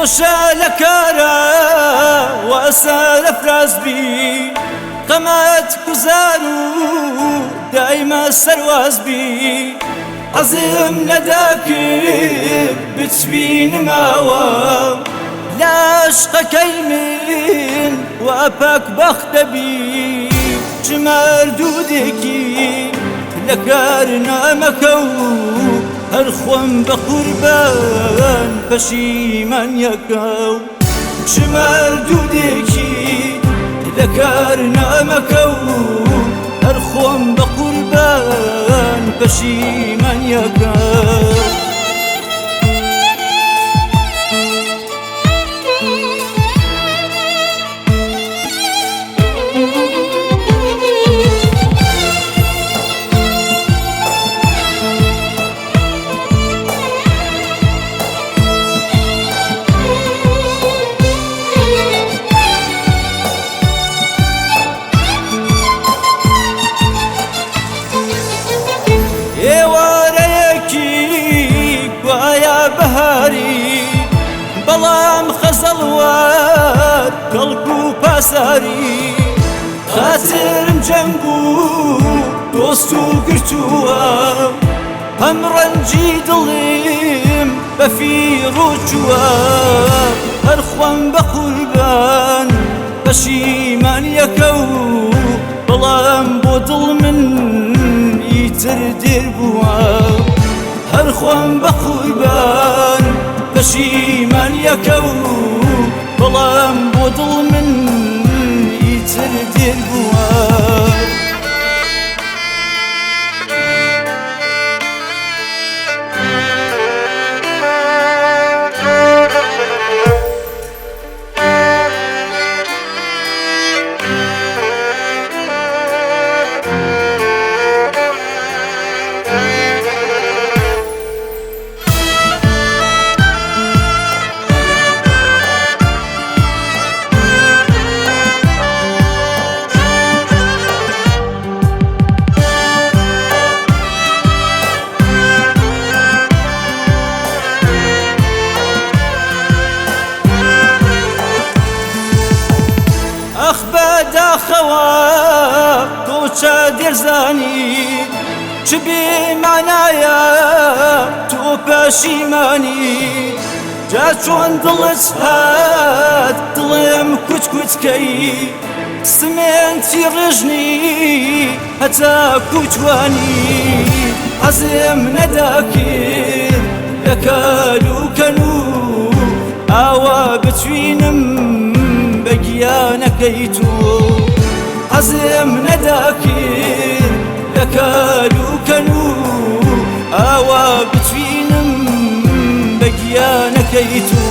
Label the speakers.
Speaker 1: خۆشە لە کارە وە سەرەفراز بی، قەمەت گوزار و دایمە سەرواز بی. حەزم نەدەکرد بچوینمەوە لە عشقەکەی من وا پاک بەخت دەبی. چ مەردوودێکی لە کار نامەکە و هەر خۆم بە قوربان پەشیمان یەکە و. چ مەردوودێکی لە کار نامەکە و هەر خۆم بە قوربان پەشیمان یەکە. ئێوارەیەکی گوایە بەهاری، بەڵام خەزەڵوار کەڵک و پاساری. خاترم جەنگ و دۆست و گرتووە، هەم ڕەنجی دڵیم بە فیڕ و چووە. هەر خۆم بە قوربان پەشیمان یەکە و بەڵام بۆ دڵ من ئیتر دێر بووە. هەر خۆم بە قوربان پەشیمان یەکە و بەڵام بۆ دڵ من ئیتر دێر بووە. ئەخ بەداخەوە تۆ چە دێرزانی، چ بێمانایە تۆ پەشیمانی. جا چۆن دڵت هات دڵم کوچ کوچکەی، سمێنتی ڕژنی هەتا کوچوانی. حەزم نەداکرد لە کال و کەن و ئاوا بچوینم بە گیانەکەی تۆ. حەزم نەداکرد لە کال و کەن و ئاوا بچوینم بە گیانەکەی تۆ.